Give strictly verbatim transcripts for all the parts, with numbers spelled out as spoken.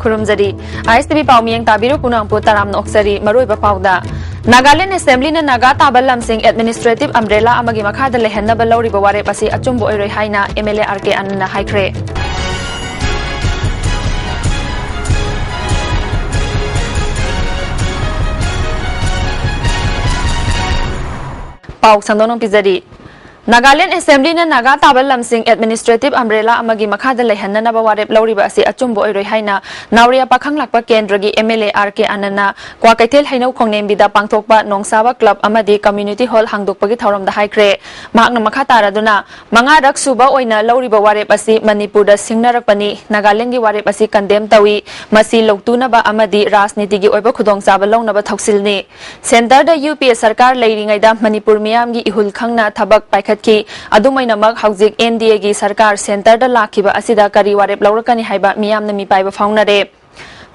ꯈꯨꯔꯨꯝꯖꯔꯤ꯫ ꯑꯥꯏ S T V ꯄꯥꯎ ꯃꯤꯌꯦꯡ ꯇꯥꯕꯤꯔꯨ ꯄꯨꯝꯅꯃꯛꯄꯨ ꯇꯔꯥꯝꯅ ꯑꯣꯛꯆꯔꯤ꯫ ꯃꯔꯨꯑꯣꯏꯕ ꯄꯥꯎꯗ, ꯅꯥꯒꯥꯂꯦꯟ ꯑꯦꯁꯦꯝꯕ꯭ꯂꯤꯅ ꯅꯥꯒꯥ ꯇꯥꯕ ꯂꯝꯁꯤꯡ administrative umbrella ꯑꯃꯒꯤ ꯃꯈꯥꯗ ꯂꯩꯍꯟꯅꯕ ꯂꯧꯔꯤꯕ ꯋꯥꯔꯦꯞ ꯑꯁꯤ ꯑꯆꯨꯝꯕ ꯑꯣꯏꯔꯣꯏ ꯍꯥꯏꯅ ꯑꯦꯝ ꯑꯦꯜ ꯑꯦ ꯑꯥꯔ ꯀꯦ ꯑꯅꯟꯅ ꯍꯥꯏꯈ꯭ꯔꯦ꯫ ꯄꯥꯎ ꯁꯟꯗꯣꯛꯅ ꯄꯤꯖꯔꯤ꯫ ꯅꯥꯒꯥꯂꯦꯟ ꯑꯦꯁꯦꯝꯕ꯭ꯂꯤꯅ ꯅꯥꯒꯥ ꯇꯥꯕ ꯂꯝꯁꯤꯡ administrative umbrella ꯑꯃꯒꯤ ꯃꯈꯥꯗ ꯂꯩꯍꯟꯅꯅꯕ ꯋꯥꯔꯦꯞ ꯂꯧꯔꯤꯕ ꯑꯁꯤ ꯑꯆꯨꯝꯕ ꯑꯣꯏꯔꯣꯏ ꯍꯥꯏꯅ ꯅꯥꯎꯔꯤꯌꯥ ꯄꯥꯈꯪ ꯂꯥꯛꯄ ꯀꯦꯟꯗ꯭ꯔꯒꯤ ꯑꯦꯝ ꯑꯦꯜ ꯑꯦ ꯑꯥꯔ ꯀꯦ ꯑꯅꯟꯅ ꯀ꯭ꯋꯥꯀꯩꯊꯦꯜ ꯍꯩꯅꯧ ꯈꯣꯡꯅꯦꯝꯕꯤꯗ ꯄꯥꯡꯊꯣꯛꯄ ꯅꯣꯡꯁꯥꯕ ꯀ꯭ꯂꯕ ꯑꯃꯗꯤ ꯀꯝꯃ꯭ꯌꯨꯅꯤꯇꯤ ꯍꯣꯜ ꯍꯥꯡꯗꯣꯛꯄꯒꯤ ꯊꯧꯔꯝꯗ ꯍꯥꯏꯈ꯭ꯔꯦ꯫ ꯃꯍꯥꯛꯅ ꯃꯈꯥ ꯇꯥꯔꯗꯨꯅ, ꯃꯉꯥꯔꯛ ꯁꯨꯕ ꯑꯣꯏꯅ ꯂꯧꯔꯤꯕ ꯋꯥꯔꯦꯞ ꯑꯁꯤ ꯃꯅꯤꯄꯨꯔꯗ ꯁꯤꯡꯅꯔꯛꯄꯅꯤ꯫ ꯅꯥꯒꯥꯂꯦꯟꯒꯤ ꯋꯥꯔꯦꯞ ꯑꯁꯤ ꯀꯟꯗꯦꯝ ꯇꯧꯏ꯫ ꯃꯁꯤ ꯂꯧꯇꯨꯅꯕ ꯑꯃꯗꯤ ꯔꯥꯖꯅꯤꯇꯤꯒꯤ ꯑꯣꯏꯕ ꯈꯨꯗꯣꯡꯆꯥꯕ ꯂꯧꯅꯕ ꯊꯧꯁꯤꯜꯅꯤ꯫ ꯁꯦꯟꯇꯔꯗ ꯌꯨ ꯄꯤ ꯑꯦ ꯁꯔꯀꯥꯔ ꯂꯩꯔꯤꯉꯩꯗ ꯃꯅꯤꯄꯨꯔ ꯃꯤꯌꯥꯝꯒꯤ ꯏꯍꯨꯜ ꯈꯪꯅ ꯊꯕꯛ ꯄꯥꯏꯈꯠꯈꯤ꯫ ꯑꯗꯨꯝ ꯑꯣꯏꯅꯃꯛ, ꯍꯧꯖꯤꯛ ꯑꯦꯟ ꯗꯤ ꯑꯦꯒꯤ ꯁꯔꯀꯥꯔ ꯁꯦꯟꯇꯔꯗ ꯂꯥꯛꯈꯤꯕ ꯑꯁꯤꯗ ꯀꯔꯤ ꯋꯥꯔꯦꯞ ꯂꯧꯔꯛꯀꯅꯤ ꯍꯥꯏꯕ ꯃꯤꯌꯥꯝꯅ ꯃꯤꯄꯥꯏꯕ ꯐꯥꯎꯅꯔꯦ꯫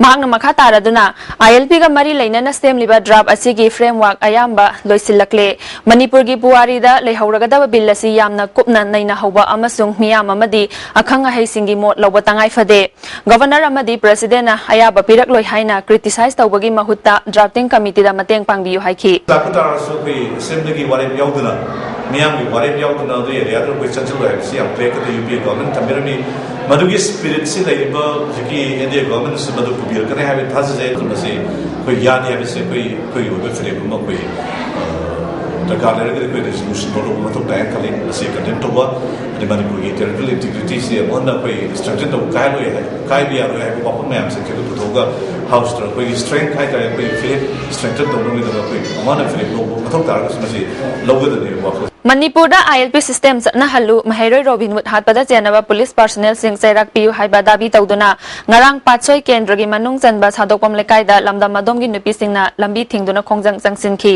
ꯃꯍꯥꯛꯅ ꯃꯈꯥ ꯇꯥꯔꯗꯨꯅ, ꯑꯥꯏ ꯑꯦꯜ ꯄꯤꯒ ꯃꯔꯤ ꯂꯩꯅꯅ ꯁꯦꯝꯂꯤꯕ ꯗ꯭ꯔꯥꯐ ꯑꯁꯤꯒꯤ ꯐ꯭ꯔꯦꯝꯋꯥꯔꯛ ꯑꯌꯥꯝꯕ ꯂꯣꯏꯁꯤꯜꯂꯛꯂꯦ꯫ ꯃꯅꯤꯄꯨꯔꯒꯤ ꯄꯨꯋꯥꯔꯤꯗ ꯂꯩꯍꯧꯔꯒꯗꯕ ꯕꯤꯜ ꯑꯁꯤ ꯌꯥꯝꯅ ꯀꯨꯞꯅ ꯅꯩꯅꯍꯧꯕ ꯑꯃꯁꯨꯡ ꯃꯤꯌꯥꯝ ꯑꯃꯗꯤ ꯑꯈꯪ ꯑꯍꯩꯁꯤꯡꯒꯤ ꯃꯣꯠ ꯂꯧꯕ ꯇꯉꯥꯏ ꯐꯗꯦ꯫ ꯒꯚꯔꯅꯔ ꯑꯃꯗꯤ ꯄ꯭ꯔꯁꯤꯗꯦꯟꯅ ꯑꯌꯥꯕ ꯄꯤꯔꯛꯂꯣꯏ ꯍꯥꯏꯅ criticize ꯇꯧꯕꯒꯤ ꯃꯍꯨꯠꯇ ꯗ꯭ꯔꯥꯐꯇꯤꯡ ꯀꯃꯤꯇꯤꯗ ꯃꯇꯦꯡ ꯄꯥꯡꯕꯤꯌꯨ ꯍꯥꯏꯈꯤ꯫ ꯇꯥꯛꯄ ꯇꯥꯔꯁꯨ ꯑꯩꯈꯣꯏ ꯑꯦꯁꯦꯝꯕ꯭ꯂꯤꯒꯤ ꯋꯥꯔꯦꯞ ꯌꯥꯎꯗꯅ, ꯃꯤꯌꯥꯝꯒꯤ ꯋꯥꯔꯦꯞ ꯌꯥꯎꯗꯅ ꯑꯗꯨ ꯑꯦꯔꯤꯌꯥꯗꯨ ꯑꯩꯈꯣꯏ ꯆꯪꯁꯤꯜꯂꯣꯏ ꯍꯥꯏꯕꯁꯤ ꯌꯥꯝ clear cut ꯌꯨ ꯄꯤ ꯑꯦ ꯒꯚꯔꯟꯃꯦꯟꯠ ꯊꯝꯕꯤꯔꯝꯃꯤ꯫ ꯃꯗꯨꯒꯤ ꯁ꯭ꯄꯤꯔꯤꯠꯁꯤ ꯂꯩꯔꯤꯕ ꯍꯧꯖꯤꯛꯀꯤ ꯑꯦꯟ ꯗꯤ ꯑꯦ ꯒꯚꯔꯟꯃꯦꯟꯠꯅꯁꯨ ꯃꯗꯨ ꯄꯨꯕꯤꯔꯛꯀꯅꯤ ꯍꯥꯏꯕꯒꯤ ꯊꯥꯖꯖꯩ꯫ ꯑꯗꯨ ꯃꯁꯤ ꯑꯩꯈꯣꯏ ꯌꯥꯅꯤ ꯍꯥꯏꯕꯁꯤ ꯑꯩꯈꯣꯏ, ꯑꯩꯈꯣꯏꯒꯤ ꯑꯣꯏꯕ ꯐꯤꯔꯦꯞ ꯑꯃ ꯑꯩꯈꯣꯏ, ꯑ, ꯗꯔꯀꯥꯔ ꯂꯩꯔꯒꯗꯤ ꯑꯩꯈꯣꯏ ꯔꯤꯖꯣꯂꯨꯁꯟ ꯂꯧꯕ ꯃꯊꯧ ꯇꯥꯏ ꯍꯥꯏꯅ ꯈꯜꯂꯤ꯫ ꯃꯁꯤ ꯀꯟꯗꯦꯝ ꯇꯧꯕ, ꯑꯗꯩ ꯃꯅꯤꯄꯨꯔꯒꯤ ꯇꯦꯔꯤꯇꯣꯔꯤꯌꯦꯜ ꯏꯟꯇꯤꯒ꯭ꯔꯤꯇꯤꯁꯤ ꯑꯃꯨꯛ ꯍꯟꯅ ꯑꯩꯈꯣꯏ ꯏꯁꯇ꯭ꯔꯦꯡꯊꯟ ꯇꯧꯕ ꯀꯥꯏꯍꯜꯂꯣꯏ ꯍꯥꯏ, ꯀꯥꯏꯕ ꯌꯥꯔꯣꯏ ꯍꯥꯏꯕ ꯋꯥꯐꯝ ꯃꯌꯥꯝꯁꯤꯡꯁꯦ ꯑꯩꯈꯣꯏ ꯄꯨꯊꯣꯛꯑꯒ ꯍꯥꯎꯁꯇ ꯑꯩꯈꯣꯏꯒꯤ ꯁ꯭ꯇꯔꯦꯡꯊ ꯍꯥꯏꯇꯥꯔꯦ, ꯑꯩꯈꯣꯏꯒꯤ ꯐꯤꯔꯦꯞ ꯏꯁꯇ꯭ꯔꯦꯡꯊꯟ ꯇꯧꯅꯕꯒꯤꯗꯃꯛ ꯑꯩꯈꯣꯏ ꯑꯃꯨꯛ ꯍꯟꯅ ꯐꯤꯔꯦꯞ ꯂꯧꯕ ꯃꯊꯧ ꯇꯥꯔꯒꯁꯨ ꯃꯁꯤ ꯂꯧꯒꯗꯕꯅꯦꯕ ꯋꯥꯈꯜ꯫ ꯃꯅꯤꯄꯨꯔꯗ ꯑꯥꯏ ꯑꯦꯜ ꯄꯤ ꯁꯤꯁꯇꯦꯝ ꯆꯠꯅꯍꯜꯂꯨ, ꯃꯍꯩꯔꯣꯏ ꯔꯣꯕꯤꯟꯍꯨꯗ ꯍꯥꯠꯄꯗ ꯆꯦꯟꯅꯕ ꯄꯨꯂꯤꯁ ꯄꯥꯔꯁꯅꯦꯜꯁꯤꯡ ꯆꯩꯔꯥꯛ ꯄꯤꯌꯨ ꯍꯥꯏꯕ ꯗꯥꯕꯤ ꯇꯧꯗꯨꯅ ꯉꯔꯥꯡ ꯄꯥꯠꯁꯣꯏ ꯀꯦꯟꯗ꯭ꯔꯒꯤ ꯃꯅꯨꯡ ꯆꯟꯕ ꯁꯥꯗꯣꯛꯄꯝ ꯂꯩꯀꯥꯏꯗ ꯂꯝꯗꯝ ꯑꯗꯣꯝꯒꯤ ꯅꯨꯄꯤꯁꯤꯡꯅ ꯂꯝꯕꯤ ꯊꯤꯡꯗꯨꯅ ꯈꯣꯡꯖꯪ ꯆꯪꯁꯤꯟꯈꯤ꯫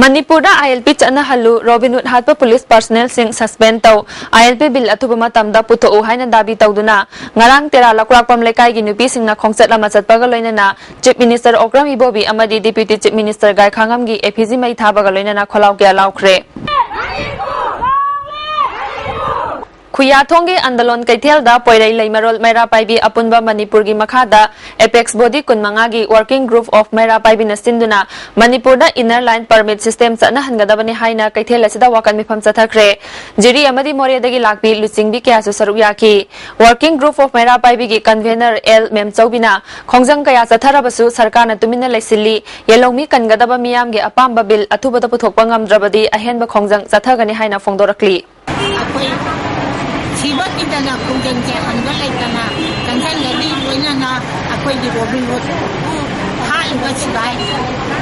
ꯃꯅꯤꯄꯨꯔꯗ ꯑꯥꯏ ꯑꯦꯜ ꯄꯤ ꯆꯠꯅꯍꯜꯂꯨ, ꯔꯣꯕꯤꯟꯍꯨꯗ ꯍꯥꯠꯄ ꯄꯨꯂꯤꯁ ꯄꯥꯔꯁꯅꯦꯜꯁꯤꯡ ꯁꯁꯄꯦꯟ ꯇꯧ, ꯑꯥꯏ ꯑꯦꯜ ꯄꯤ ꯕꯤꯜ ꯑꯊꯨꯕ ꯃꯇꯝꯗ ꯄꯨꯊꯣꯛꯎ ꯍꯥꯏꯅ ꯗꯥꯕꯤ ꯇꯧꯗꯨꯅ ꯉꯔꯥꯡ ꯇꯦꯔꯥ ꯂꯧꯀ꯭ꯔꯥꯛꯄꯝ ꯂꯩꯀꯥꯏꯒꯤ ꯅꯨꯄꯤꯁꯤꯡꯅ ꯈꯣꯡꯆꯠ ꯑꯃ ꯆꯠꯄꯒ ꯂꯣꯏꯅꯅ ꯆꯤꯐ ꯃꯤꯅꯤꯁꯇꯔ ꯑꯣꯀ꯭ꯔꯝ ꯏꯕꯣꯕꯤ ꯑꯃꯗꯤ ꯗꯤꯄ꯭ꯌꯨꯇꯤ ꯆꯤꯐ ꯃꯤꯅꯤꯁꯇꯔ ꯒꯥꯏꯈꯥꯉꯝꯒꯤ ꯑꯦꯐꯤꯖꯤ ꯃꯩ ꯊꯥꯕꯒ ꯂꯣꯏꯅꯅ ꯈꯣꯜꯂꯥꯎ ꯀꯌꯥ ꯂꯥꯎꯈ꯭ꯔꯦ꯫ ꯄꯨꯌꯥꯊꯣꯡꯒꯤ ꯑꯟꯗꯂꯣꯟ ꯀꯩꯊꯦꯜꯗ ꯄꯣꯏꯔꯩ ꯂꯩꯃꯔꯣꯜ ꯃꯩꯔꯥ ꯄꯥꯏꯕꯤ ꯑꯄꯨꯟꯕ ꯃꯅꯤꯄꯨꯔꯒꯤ ꯃꯈꯥꯗ Apex Body ꯀꯨꯟꯃꯉꯥꯒꯤ Working Group of ꯃꯩꯔꯥ ꯄꯥꯏꯕꯤꯅ ꯁꯤꯟꯗꯨꯅ ꯃꯅꯤꯄꯨꯔꯗ Inner Line Permit System ꯆꯠꯅꯍꯟꯒꯗꯕꯅꯤ ꯍꯥꯏꯅ ꯀꯩꯊꯦꯜ ꯑꯁꯤꯗ ꯋꯥꯀꯠ ꯃꯤꯐꯝ ꯆꯠꯊꯈ꯭ꯔꯦ꯫ ꯖꯤꯔꯤ ꯑꯃꯗꯤ ꯃꯣꯔꯦꯗꯒꯤ ꯂꯥꯛꯄꯤ ꯂꯨꯆꯤꯡꯕꯤ ꯀꯌꯥꯁꯨ ꯁꯔꯨꯛ ꯌꯥꯈꯤ꯫ Working Group of ꯃꯩꯔꯥ ꯄꯥꯏꯕꯤꯒꯤ Convener ꯑꯦꯜ ꯃꯦꯝꯆꯧꯕꯤꯅ ꯈꯣꯡꯖꯪ ꯀꯌꯥ ꯆꯠꯊꯔꯕꯁꯨ ꯁꯔꯀꯥꯔꯅ ꯇꯨꯃꯤꯟꯅ ꯂꯩꯁꯤꯜꯂꯤ, ꯌꯦꯜꯍꯧꯃꯤ ꯀꯟꯒꯗꯕ ꯃꯤꯌꯥꯝꯒꯤ ꯑꯄꯥꯝꯕ ꯕꯤꯜ ꯑꯊꯨꯕꯗ ꯄꯨꯊꯣꯛꯄ ꯉꯝꯗ꯭ꯔꯕꯗꯤ ꯑꯍꯦꯟꯕ ꯈꯣꯡꯖꯪ ꯆꯠꯊꯒꯅꯤ ꯍꯥꯏꯅ ꯐꯣꯡꯗꯣꯔꯛꯂꯤ꯫ ꯑꯩꯈꯣꯏ ꯁꯤꯕꯒꯤꯗꯅ ꯈꯣꯡꯖꯪꯁꯦ ꯍꯟꯕ ꯂꯩꯇꯅ ꯆꯪꯁꯤꯜꯂꯗꯤ ꯂꯣꯏꯅꯅ ꯑꯩꯈꯣꯏꯒꯤ ꯔꯣꯕꯤꯟ ꯍꯨꯗ ꯍꯥꯠꯂꯤꯕ ꯁꯤꯐꯥꯏ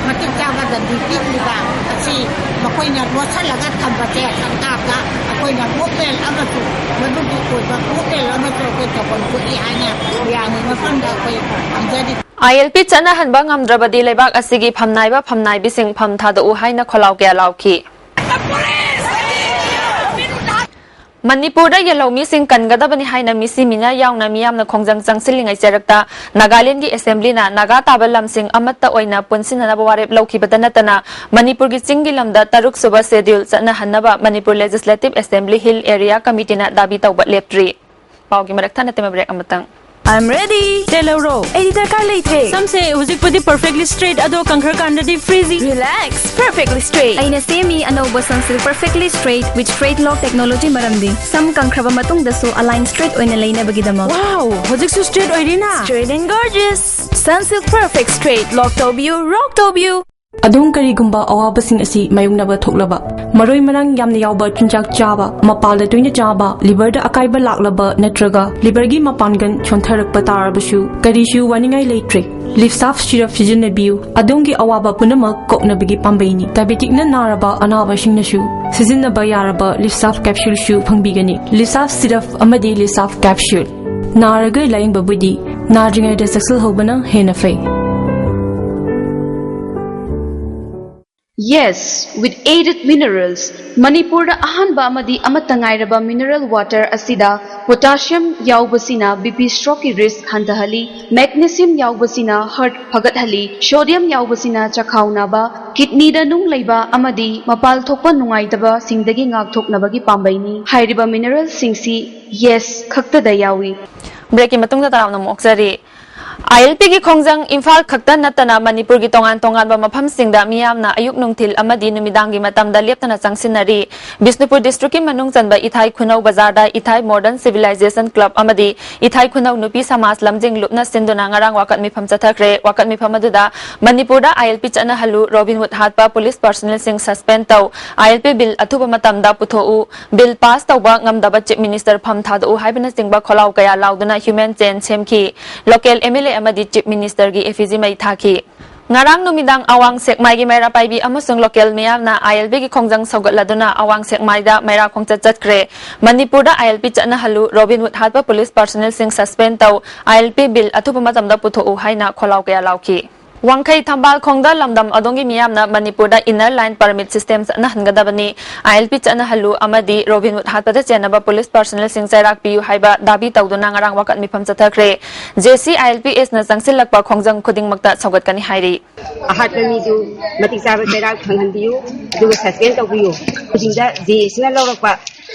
ꯃꯇꯤꯛ ꯆꯥꯕ ꯗꯟꯗꯤ ꯄꯤꯗ꯭ꯔꯤꯕ ꯑꯁꯤ ꯃꯈꯣꯏꯅ ꯂꯣꯠꯁꯤꯜꯂꯒ ꯊꯝꯕꯁꯦ ꯁꯔꯀꯥꯔꯗ ꯑꯩꯈꯣꯏꯅ ꯃꯨꯞꯃꯦꯟ ꯑꯃꯁꯨ ꯃꯗꯨꯒꯤ ꯑꯣꯏꯕ ꯃꯨꯞꯃꯦꯟ ꯑꯃꯁꯨ ꯑꯩꯈꯣꯏ ꯇꯧꯐꯝ ꯊꯣꯛꯏ ꯍꯥꯏꯅ ꯃꯌꯥꯝꯒꯤ ꯃꯐꯝꯗ ꯑꯩꯈꯣꯏ ꯊꯝꯖꯔꯤ꯫ ꯑꯥꯏ ꯑꯦꯜ ꯄꯤ ꯆꯠꯅꯍꯟꯕ ꯉꯝꯗ꯭ꯔꯕꯗꯤ ꯂꯩꯕꯥꯛ ꯑꯁꯤꯒꯤ ꯐꯝꯅꯥꯏꯕ ꯐꯝꯅꯥꯏꯕꯤꯁꯤꯡ ꯐꯝ ꯊꯥꯗꯣꯛꯎ ꯍꯥꯏꯅ ꯈꯣꯜꯂꯥꯎ ꯀꯌꯥ ꯂꯥꯎꯈꯤ꯫ ꯃꯅꯤꯄꯨꯔꯗ ꯌꯦꯜꯍꯧꯃꯤꯁꯤꯡ ꯀꯟꯒꯗꯕꯅꯤ ꯍꯥꯏꯅ ꯃꯤꯁꯤ ꯃꯤꯅ ꯌꯥꯎꯅ ꯃꯤꯌꯥꯝꯅ ꯈꯣꯡꯖꯪ ꯆꯪꯁꯤꯜꯂꯤꯉꯩ ꯆꯔꯛꯇ ꯅꯥꯒꯥꯂꯦꯟꯒꯤ ꯑꯦꯁꯦꯝꯕ꯭ꯂꯤꯅ ꯅꯥꯒꯥ ꯇꯥꯕ ꯂꯝꯁꯤꯡ ꯑꯃꯠꯇ ꯑꯣꯏꯅ ꯄꯨꯟꯁꯤꯟꯅꯅꯕ ꯋꯥꯔꯦꯞ ꯂꯧꯈꯤꯕꯇ ꯅꯠꯇꯅ ꯃꯅꯤꯄꯨꯔꯒꯤ ꯆꯤꯡꯒꯤ ꯂꯝꯗ ꯇꯔꯨꯛ ꯁꯨꯕ ꯁꯦꯗ꯭ꯌꯨꯜ ꯆꯠꯅꯍꯟꯅꯕ Manipur legislative assembly hill area ꯀꯃꯤꯇꯤꯅ ꯗꯥꯕꯤ ꯇꯧꯕ ꯂꯦꯞꯇ꯭ꯔꯤ꯫ ꯄꯥꯎꯒꯤ ꯃꯔꯛ ꯊꯠꯅ ꯇꯦꯝꯃ ꯕ꯭ꯔꯦꯛ ꯑꯃꯇꯪ꯫ I'm ready. ꯇꯦꯜꯍꯧꯔꯣ꯫ ꯑꯩꯗꯤ ꯗꯔꯀꯥꯔ ꯂꯩꯇ꯭ꯔꯦ꯫ ꯁꯝꯁꯦ ꯍꯧꯖꯤꯛꯄꯨꯗꯤ perfectly straight, ꯑꯗꯣ ꯀꯪꯈ꯭ꯔꯀꯥꯟꯗꯗꯤ frizzy꯫ Relax, perfectly straight꯫ ꯑꯩꯅ ꯁꯦꯝꯃꯤ ꯑꯅꯧꯕ Sunsilk Perfectly Straight with Straight Lock Technology ꯃꯔꯝꯗꯤ ꯁꯝ ꯀꯪꯈ꯭ꯔꯕ ꯃꯇꯨꯡꯗꯁꯨ ꯑꯂꯥꯏꯟ ꯁ꯭ꯇ꯭ꯔꯦꯠ ꯑꯣꯏꯅ ꯂꯩꯅꯕꯒꯤꯗꯃꯛ꯫ Wow, ꯍꯧꯖꯤꯛꯁꯨ straight ꯑꯣꯏꯔꯤꯅ? Straight and gorgeous꯫ Sunsilk Perfect Straight꯫ Lock ꯇꯧꯕꯤꯌꯨ, rock ꯇꯧꯕꯤꯌꯨ꯫ ꯑꯗꯣꯝ ꯀꯔꯤꯒꯨꯝꯕ ꯑꯋꯥꯕꯁꯤꯡ ꯑꯁꯤ ꯃꯥꯌꯣꯛꯅꯕ ꯊꯣꯛꯂꯕ, ꯃꯔꯣꯏ ꯃꯔꯥꯡ ꯌꯥꯝꯅ ꯌꯥꯎꯕ ꯆꯤꯟꯖꯥꯛ ꯆꯥꯕ, ꯃꯄꯥꯜꯗ ꯇꯣꯏꯅ ꯆꯥꯕ, ꯂꯤꯚꯔꯗ ꯑꯀꯥꯏꯕ ꯂꯥꯛꯂꯕ ꯅꯠꯇ꯭ꯔꯒ ꯂꯤꯚꯔꯒꯤ ꯃꯄꯥꯡꯒꯜ ꯁꯣꯟꯊꯔꯛꯄ ꯇꯥꯔꯕꯁꯨ ꯀꯔꯤꯁꯨ ꯋꯥꯅꯤꯡꯉꯥꯏ ꯂꯩꯇ꯭ꯔꯦ꯫ ꯂꯤꯞꯁꯥꯐ ꯁꯤꯔꯞ ꯁꯤꯖꯤꯟꯅꯕꯤꯌꯨ, ꯑꯗꯣꯝꯒꯤ ꯑꯋꯥꯕ ꯄꯨꯝꯅꯃꯛ ꯀꯣꯛꯅꯕꯒꯤ ꯄꯥꯝꯕꯩꯅꯤ꯫ ꯗꯥꯏꯕꯦꯇꯤꯛꯅ ꯅꯥꯔꯕ ꯑꯅꯥꯕꯁꯤꯡꯅꯁꯨ ꯁꯤꯖꯤꯟꯅꯕ ꯌꯥꯔꯕ ꯂꯤꯞꯁꯥꯐ ꯀꯦꯞꯁꯨꯜꯁꯨ ꯐꯪꯕꯤꯒꯅꯤ꯫ ꯂꯤꯞꯁꯥꯐ ꯁꯤꯔꯞ ꯑꯃꯗꯤ ꯂꯤꯞꯁꯥꯐ ꯀꯦꯞꯁꯨꯜ꯫ ꯅꯥꯔꯒ ꯂꯥꯌꯦꯡꯕꯕꯨꯗꯤ ꯅꯥꯗ꯭ꯔꯤꯉꯩꯗ ꯆꯦꯛꯁꯤꯜꯍꯧꯕꯅ ꯍꯦꯟꯅ ꯐꯩ꯫ Yes, with added minerals. ꯃꯅꯤꯄꯨꯔꯗ ꯑꯍꯥꯟꯕ ꯑꯃꯗꯤ ꯑꯃꯠꯇ ꯉꯥꯏꯔꯕ mineral water ꯑꯁꯤꯗ potassium ꯌꯥꯎꯕꯁꯤꯅ B P strokeꯀꯤ risk ꯍꯟꯊꯍꯜꯂꯤ, magnesium ꯌꯥꯎꯕꯁꯤꯅ heart ꯐꯒꯠꯍꯜꯂꯤ, sodium ꯌꯥꯎꯕꯁꯤꯅ ꯆꯈꯥꯎ ꯅꯥꯕ, kidneyꯗ ꯅꯨꯡ ꯂꯩꯕ ꯑꯃꯗꯤ ꯃꯄꯥꯜ ꯊꯣꯛꯄ ꯅꯨꯡꯉꯥꯏꯇꯕꯁꯤꯡꯗꯒꯤ ꯉꯥꯛꯊꯣꯛꯅꯕꯒꯤ ꯄꯥꯝꯕꯩꯅꯤ꯫ ꯍꯥꯏꯔꯤꯕ mineralꯁꯤꯡꯁꯤ Yes ꯈꯛꯇꯗ ꯌꯥꯎꯏ꯫ Breakꯀꯤ ꯃꯇꯨꯡꯗ ꯇꯔꯥꯝꯅ ꯑꯃꯨꯛ ꯑꯣꯛꯆꯔꯤ꯫ ILPꯒꯤ ꯈꯣꯡꯖꯪ ꯏꯝꯐꯥꯜ ꯈꯛꯇ ꯅꯠꯇꯅ ꯃꯅꯤꯄꯨꯔꯒꯤ ꯇꯣꯉꯥꯟ ꯇꯣꯉꯥꯟꯕ ꯃꯐꯝꯁꯤꯡꯗ ꯃꯤꯌꯥꯝꯅ ꯑꯌꯨꯛ ꯅꯨꯡꯊꯤꯜ ꯑꯃꯗꯤ ꯅꯨꯃꯤꯗꯥꯡꯒꯤ ꯃꯇꯝꯗ ꯂꯦꯞꯇꯅ ꯆꯪꯁꯤꯟꯅꯔꯤ꯫ ꯕꯤꯁꯅꯨꯄꯨꯔ districtꯀꯤ ꯃꯅꯨꯡ ꯆꯟꯕ ꯏꯊꯥꯏ ꯈꯨꯅꯧ ꯕꯖꯥꯔꯗ ꯏꯊꯥꯏ Modern Civilization Club ꯑꯃꯗꯤ ꯏꯊꯥꯏ ꯈꯨꯅꯧ ꯅꯨꯄꯤ ꯁꯃꯥꯖ ꯂꯝꯖꯤꯡ ꯂꯨꯞꯅ ꯁꯤꯟꯗꯨꯅ ꯉꯔꯥꯡ ꯋꯥꯀꯠ ꯃꯤꯐꯝ ꯆꯠꯊꯈ꯭ꯔꯦ꯫ ꯋꯥꯀꯠ ꯃꯤꯐꯝ ꯑꯗꯨꯗ ꯃꯅꯤꯄꯨꯔꯗ ILP ꯆꯠꯅꯍꯜꯂꯨ, Robin Hood ꯍꯥꯠꯄ, police personnelꯁꯤꯡ suspend ꯇꯧ, ILP bill ꯑꯊꯨꯕ ꯃꯇꯝꯗ ꯄꯨꯊꯣꯛꯎ, bill pass ꯇꯧꯕ ꯉꯝꯗꯕ Chief Minister ꯐꯝ ꯊꯥꯗꯣꯛꯎ ꯍꯥꯏꯕꯅꯆꯤꯡꯕ ꯈꯣꯜꯂꯥꯎ ꯀꯌꯥ ꯂꯥꯎꯗꯨꯅ human chain ꯁꯦꯝꯈꯤ꯫ Local MLA ꯑꯃꯗꯤ Chief Ministerꯒꯤ effigy ꯃꯩ ꯊꯥꯈꯤ꯫ ꯉꯔꯥꯡ ꯅꯨꯃꯤꯗꯥꯡ ꯑꯋꯥꯡ ꯁꯦꯛꯃꯥꯏꯒꯤ ꯃꯩꯔꯥ ꯄꯥꯏꯕꯤ ꯑꯃꯁꯨꯡ local ꯃꯤꯌꯥꯝꯅ ILPꯒꯤ ꯈꯣꯡꯖꯪ ꯁꯧꯒꯠꯂꯗꯨꯅ ꯑꯋꯥꯡ ꯁꯦꯛꯃꯥꯏꯗ ꯃꯩꯔꯥ ꯈꯣꯡꯆꯠ ꯆꯠꯈ꯭ꯔꯦ꯫ ꯃꯅꯤꯄꯨꯔꯗ ILP ꯆꯠꯅꯍꯜꯂꯨ, Robin Hood ꯍꯥꯠꯄ police personnelꯁꯤꯡ suspend ꯇꯧ, ILP bill ꯑꯊꯨꯕ ꯃꯇꯝꯗ ꯄꯨꯊꯣꯛꯎ ꯍꯥꯏꯅ ꯈꯣꯜꯂꯥꯎ ꯀꯌꯥ ꯂꯥꯎꯈꯤ꯫ ꯋꯥꯡꯈꯩ ꯊꯝꯕꯥꯜ ꯈꯣꯡꯗ ꯂꯝꯗꯝ ꯑꯗꯣꯝꯒꯤ ꯃꯤꯌꯥꯝꯅ ꯃꯅꯤꯄꯨꯔꯗ inner line permit system ꯆꯠꯅꯍꯟꯒꯗꯕꯅꯤ, ILP ꯆꯠꯅꯍꯜꯂꯨ ꯑꯃꯗꯤ Robin Hood ꯍꯥꯠꯄꯗ ꯆꯦꯟꯅꯕ police personnelꯁꯤꯡ ꯆꯩꯔꯥꯛ ꯄꯤꯌꯨ ꯍꯥꯏꯕ ꯗꯥꯕꯤ ꯇꯧꯗꯨꯅ ꯉꯔꯥꯡ ꯋꯥꯀꯠ ꯃꯤꯐꯝ ꯆꯠꯊꯈ꯭ꯔꯦ꯫ JCILPSꯅ ꯆꯪꯁꯤꯜꯂꯛꯄ ꯈꯣꯡꯖꯪ ꯈꯨꯗꯤꯡꯃꯛꯇ ꯁꯧꯒꯠꯀꯅꯤ ꯍꯥꯏꯔꯤ꯫ ꯑꯍꯥꯠꯄ ꯃꯤꯗꯨ ꯃꯇꯤꯛ ꯆꯥꯕ ꯆꯩꯔꯥꯛ ꯐꯪꯍꯟꯕꯤꯌꯨ, ꯑꯗꯨꯒ suspend ꯇꯧꯕꯤꯌꯨ꯫ ꯈꯨꯗꯤꯡꯗ JACꯅ ꯂꯧꯔꯛꯄ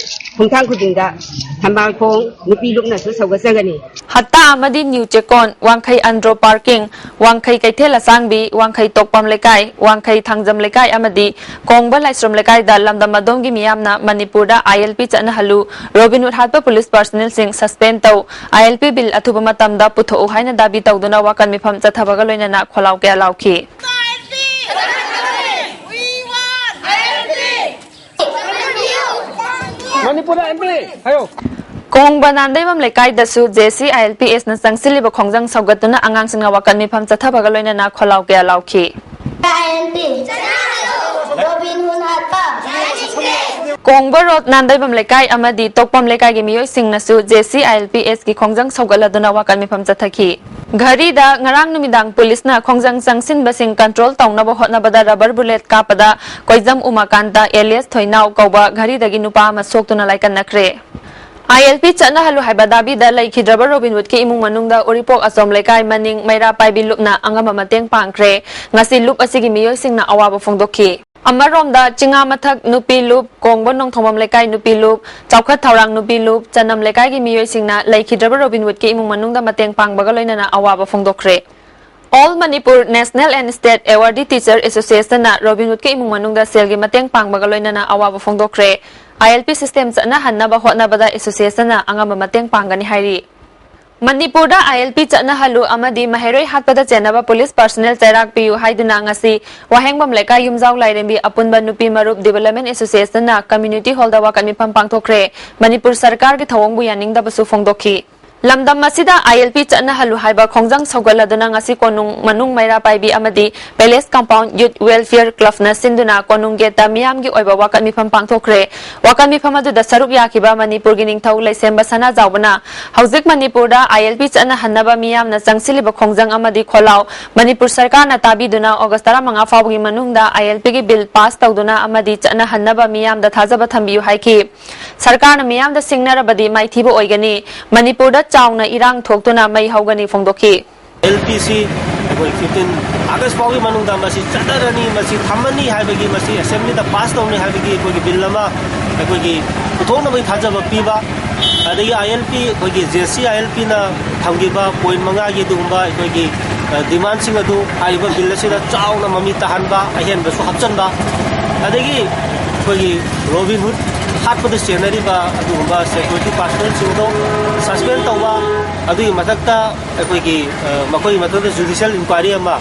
ꯈꯣꯡꯊꯥꯡ ꯈꯨꯗꯤꯡꯗ ꯊꯝꯕꯥꯜꯈꯣꯡ ꯅꯨꯄꯤ ꯂꯨꯞꯅꯁꯨ ꯁꯧꯒꯠꯆꯒꯅꯤ꯫ ꯍꯠꯇꯥ ꯑꯃꯗꯤ ꯅ꯭ꯌꯨ ꯆꯦꯛꯀꯣꯟ, ꯋꯥꯡꯈꯩ ꯑꯟꯗ꯭ꯔꯣ ꯄꯥꯔꯀꯤꯡ, ꯋꯥꯡꯈꯩ ꯀꯩꯊꯦꯜ ꯑꯁꯥꯡꯕꯤ, ꯋꯥꯡꯈꯩ ꯇꯣꯛꯄꯝ ꯂꯩꯀꯥꯏ, ꯋꯥꯡꯈꯩ ꯊꯥꯡꯖꯝ ꯂꯩꯀꯥꯏ ꯑꯃꯗꯤ ꯀꯣꯡꯕ ꯂꯥꯏꯁ꯭ꯔꯝ ꯂꯩꯀꯥꯏꯗ ꯂꯝꯗꯝ ꯑꯗꯣꯝꯒꯤ ꯃꯤꯌꯥꯝꯅ ꯃꯅꯤꯄꯨꯔꯗ ILP ꯆꯠꯅꯍꯜꯂꯨ, Robin Hood ꯍꯥꯠꯄ police personnelꯁꯤꯡ suspend ꯇꯧ, ILP bill ꯑꯊꯨꯕ ꯃꯇꯝꯗ ꯄꯨꯊꯣꯛꯎ ꯍꯥꯏꯅ ꯗꯥꯕꯤ ꯇꯧꯗꯨꯅ ꯋꯥꯀꯠ ꯃꯤꯐꯝ ꯆꯠꯊꯕꯒ ꯂꯣꯏꯅꯅ ꯈꯣꯜꯂꯥꯎ ꯀꯌꯥ ꯂꯥꯎꯈꯤ꯫ ꯃꯅꯤꯄꯨꯔꯗ ꯑꯦꯝ ꯄꯤ ꯍꯥꯏꯌꯣ꯫ ꯀꯣꯡꯕ ꯅꯥꯟꯗꯩꯕꯝ ꯂꯩꯀꯥꯏꯗꯁꯨ JCILPSꯅ ꯆꯪꯁꯤꯜꯂꯤꯕ ꯈꯣꯡꯖꯪ ꯁꯧꯒꯠꯇꯨꯅ ꯑꯉꯥꯡꯁꯤꯡꯅ ꯋꯥꯀꯠ ꯃꯤꯐꯝ ꯆꯠꯊꯕꯒ ꯂꯣꯏꯅꯅ ꯈꯣꯜꯂꯥꯎ ꯀꯌꯥ ꯂꯥꯎꯈꯤ꯫ ILP ꯔꯣꯕꯤꯟ ꯍꯨꯗ ꯍꯥꯠꯄ ꯀꯣꯡꯕ ꯔꯣꯗ ꯅꯥꯟꯗꯩꯕꯝ ꯂꯩꯀꯥꯏ ꯑꯃꯗꯤ ꯇꯣꯛꯄꯝ ꯂꯩꯀꯥꯏꯒꯤ ꯃꯤꯑꯣꯏꯁꯤꯡꯅꯁꯨ JCILPSꯀꯤ ꯈꯣꯡꯖꯪ ꯁꯧꯒꯠꯂꯗꯨꯅ ꯋꯥꯀꯠ ꯃꯤꯐꯝ ꯆꯠꯊꯈꯤ꯫ ꯘꯔꯤꯗ ꯉꯔꯥꯡ ꯅꯨꯃꯤꯗꯥꯡ ꯄꯨꯂꯤꯁꯅ ꯈꯣꯡꯖꯪ ꯆꯪꯁꯤꯟꯕꯁꯤꯡ ꯀꯟꯇ꯭ꯔꯣꯜ ꯇꯧꯅꯕ ꯍꯣꯠꯅꯕꯗ ꯔꯕꯔ ꯕꯨꯂꯦꯠ ꯀꯥꯞꯄꯗ ꯀꯣꯏꯖꯝ ꯎꯃꯥꯀꯥꯟꯇ ꯑꯦꯂꯤꯌꯁ ꯊꯣꯏꯅꯥꯎ ꯀꯧꯕ ꯘꯔꯤꯗꯒꯤ ꯅꯨꯄꯥ ꯑꯃ ꯁꯣꯛꯇꯨꯅ ꯂꯥꯏꯀꯠꯅꯈ꯭ꯔꯦ꯫ ꯑꯥꯏ ꯑꯦꯜ ꯄꯤ ꯆꯠꯅꯍꯜꯂꯨ ꯍꯥꯏꯕ ꯗꯥꯕꯤꯗ ꯂꯩꯈꯤꯗ꯭ꯔꯕ ꯔꯣꯕꯤꯟꯍꯨꯗꯀꯤ ꯏꯃꯨꯡ ꯃꯅꯨꯡꯗ ꯎꯔꯤꯄꯣꯛ ꯑꯆꯣꯝ ꯂꯩꯀꯥꯏ ꯃꯅꯤꯡ ꯃꯩꯔꯥ ꯄꯥꯏꯕꯤ ꯂꯨꯞꯅ ꯑꯉꯝꯕ ꯃꯇꯦꯡ ꯄꯥꯡꯈ꯭ꯔꯦ꯫ ꯉꯁꯤ ꯂꯨꯞ ꯑꯁꯤꯒꯤ ꯃꯤꯑꯣꯏꯁꯤꯡꯅ ꯑꯋꯥꯕ ꯐꯣꯡꯗꯣꯛꯈꯤ꯫ ꯑꯃꯔꯣꯝꯗ, ꯆꯤꯉꯥ ꯃꯊꯛ ꯅꯨꯄꯤ ꯂꯨꯞ, ꯀꯣꯡꯕ ꯅꯣꯡꯊꯣꯡꯕꯝ ꯂꯩꯀꯥꯏ ꯅꯨꯄꯤ ꯂꯨꯞ, ꯆꯥꯎꯈꯠ ꯊꯧꯔꯥꯡ ꯅꯨꯄꯤ ꯂꯨꯞ, ꯆꯅꯝ ꯂꯩꯀꯥꯏꯒꯤ ꯃꯤꯑꯣꯏꯁꯤꯡꯅ ꯂꯩꯈꯤꯗ꯭ꯔꯕ ꯔꯣꯕꯤꯟꯍꯨꯗꯀꯤ ꯏꯃꯨꯡ ꯃꯅꯨꯡꯗ ꯃꯇꯦꯡ ꯄꯥꯡꯕꯒ ꯂꯣꯏꯅꯅ ꯑꯋꯥꯕ ꯐꯣꯡꯗꯣꯛꯈ꯭ꯔꯦ꯫ All Manipur National and State Awardee Teacher Association ꯅ ꯔꯣꯕꯤꯟꯍꯨꯗꯀꯤ ꯏꯃꯨꯡ ꯃꯅꯨꯡꯗ ꯁꯦꯜꯒꯤ ꯃꯇꯦꯡ ꯄꯥꯡꯕꯒ ꯂꯣꯏꯅꯅ ꯑꯋꯥꯕ ꯐꯣꯡꯗꯣꯛꯈ꯭ꯔꯦ꯫ ꯑꯥꯏ ꯑꯦꯜ ꯄꯤ system ꯆꯠꯅꯍꯟꯅꯕ ꯍꯣꯠꯅꯕꯗ association ꯅ ꯑꯉꯝꯕ ꯃꯇꯦꯡ ꯄꯥꯡꯒꯅꯤ ꯍꯥꯏꯔꯤ꯫ ꯃꯅꯤꯄꯨꯔꯗ ꯑꯥꯏ ꯑꯦꯜ ꯄꯤ ꯆꯠꯅꯍꯜꯂꯨ ꯑꯃꯗꯤ ꯃꯍꯩꯔꯣꯏ ꯍꯥꯠꯄꯗ ꯆꯦꯟꯅꯕ police personnel ꯆꯩꯔꯥꯛ ꯄꯤꯌꯨ ꯍꯥꯏꯗꯨꯅ ꯉꯁꯤ ꯋꯥꯍꯦꯡꯕꯝ ꯂꯩꯀꯥꯏ ꯌꯨꯝꯖꯥꯎ ꯂꯥꯏꯔꯦꯝꯕꯤ ꯑꯄꯨꯟꯕ ꯅꯨꯄꯤ ꯃꯔꯨꯞ Development Association ꯅ community hall ꯗ ꯋꯥꯀꯠ ꯃꯤꯐꯝ ꯄꯥꯡꯊꯣꯛꯈ꯭ꯔꯦ꯫ ꯃꯅꯤꯄꯨꯔ ꯁꯔꯀꯥꯔꯒꯤ ꯊꯧꯑꯣꯡꯕꯨ ꯌꯥꯅꯤꯡꯗꯕꯁꯨ ꯐꯣꯡꯗꯣꯛꯈꯤ꯫ ꯂꯝꯗꯝ ꯑꯁꯤꯗ ꯑꯥꯏ ꯑꯦꯜ ꯄꯤ ꯆꯠꯅꯍꯜꯂꯨ ꯍꯥꯏꯕ ꯈꯣꯡꯖꯪ ꯁꯧꯒꯠꯂꯗꯨꯅ ꯉꯁꯤ ꯀꯣꯅꯨꯡ ꯃꯅꯨꯡ ꯃꯩꯔꯥ ꯄꯥꯏꯕꯤ ꯑꯃꯗꯤ Palace Compound Youth Welfare Club ꯅ ꯁꯤꯟꯗꯨꯅ ꯀꯣꯅꯨꯡ gate ꯇ ꯃꯤꯌꯥꯝꯒꯤ ꯑꯣꯏꯕ ꯋꯥꯀꯠ ꯃꯤꯐꯝ ꯄꯥꯡꯊꯣꯛꯈ꯭ꯔꯦ꯫ ꯋꯥꯀꯠ ꯃꯤꯐꯝ ꯑꯗꯨꯗ ꯁꯔꯨꯛ ꯌꯥꯈꯤꯕ ꯃꯅꯤꯄꯨꯔꯒꯤ ꯅꯤꯡꯊꯧ ꯂꯩꯁꯦꯝꯕ ꯁꯅꯥꯖꯥꯎꯕꯅ ꯍꯧꯖꯤꯛ ꯃꯅꯤꯄꯨꯔꯗ ꯑꯥꯏ ꯑꯦꯜ ꯄꯤ ꯆꯠꯅꯍꯟꯅꯕ ꯃꯤꯌꯥꯝꯅ ꯆꯪꯁꯤꯜꯂꯤꯕ ꯈꯣꯡꯖꯪ ꯑꯃꯗꯤ ꯈꯣꯜꯂꯥꯎ ꯃꯅꯤꯄꯨꯔ ꯁꯔꯀꯥꯔꯅ ꯇꯥꯕꯤꯗꯨꯅ August ꯇꯔꯥꯃꯉꯥ ꯐꯥꯎꯕꯒꯤ ꯃꯅꯨꯡꯗ ꯑꯥꯏ ꯑꯦꯜ ꯄꯤ ꯒꯤ bill pass ꯇꯧꯗꯨꯅ ꯑꯃꯗꯤ ꯆꯠꯅꯍꯟꯅꯕ ꯃꯤꯌꯥꯝꯗ ꯊꯥꯖꯕ ꯊꯝꯕꯤꯌꯨ ꯍꯥꯏꯈꯤ꯫ ꯁꯔꯀꯥꯔꯅ ꯃꯤꯌꯥꯝꯗ ꯁꯤꯡꯅꯔꯕꯗꯤ ꯃꯥꯏꯊꯤꯕ ꯑꯣꯏꯒꯅꯤ꯫ ꯃꯅꯤꯄꯨꯔꯗ ꯆꯥꯎꯅ ꯏꯔꯥꯡ ꯊꯣꯛꯇꯨꯅ ꯃꯩ ꯍꯧꯒꯅꯤ ꯐꯣꯡꯗꯣꯛꯈꯤ꯫ ꯑꯦꯜ ꯄꯤ ꯁꯤ ꯑꯩꯈꯣꯏ fifteen August ꯐꯥꯎꯒꯤ ꯃꯅꯨꯡꯗ ꯃꯁꯤ ꯆꯠꯅꯔꯅꯤ, ꯃꯁꯤ ꯊꯝꯃꯅꯤ ꯍꯥꯏꯕꯒꯤ, ꯃꯁꯤ assembly ꯗ pass ꯇꯧꯅꯤ ꯍꯥꯏꯕꯒꯤ ꯑꯩꯈꯣꯏꯒꯤ bill ꯑꯃ ꯑꯩꯈꯣꯏꯒꯤ ꯄꯨꯊꯣꯛꯅꯕꯒꯤ ꯊꯥꯖꯕ ꯄꯤꯕ, ꯑꯗꯒꯤ ꯑꯥꯏ ꯑꯦꯜ ꯄꯤ, ꯑꯩꯈꯣꯏꯒꯤ J C I L P ꯅ ꯊꯝꯈꯤꯕ point ꯃꯉꯥꯒꯤ ꯑꯗꯨꯒꯨꯝꯕ ꯑꯩꯈꯣꯏꯒꯤ, ꯑ, demand ꯁꯤꯡ ꯑꯗꯨ ꯍꯥꯏꯔꯤꯕ bill ꯑꯁꯤꯗ ꯆꯥꯎꯅ ꯃꯃꯤ ꯇꯥꯍꯟꯕ, ꯑꯍꯦꯟꯕꯁꯨ ꯍꯥꯞꯆꯤꯟꯕ, ꯑꯗꯒꯤ ꯑꯩꯈꯣꯏꯒꯤ ꯔꯣꯕꯤꯟꯍꯨꯗ ꯍꯥꯠꯄꯗ ꯆꯦꯟꯅꯔꯤꯕ ꯑꯗꯨꯒꯨꯝꯕ security personnel ꯁꯤꯡꯗꯣ suspend ꯇꯧꯕ, ꯑꯗꯨꯒꯤ ꯃꯊꯛꯇ ꯑꯩꯈꯣꯏꯒꯤ, ꯑ, ꯃꯈꯣꯏꯒꯤ ꯃꯊꯛꯇ judicial inquiry ꯑꯃ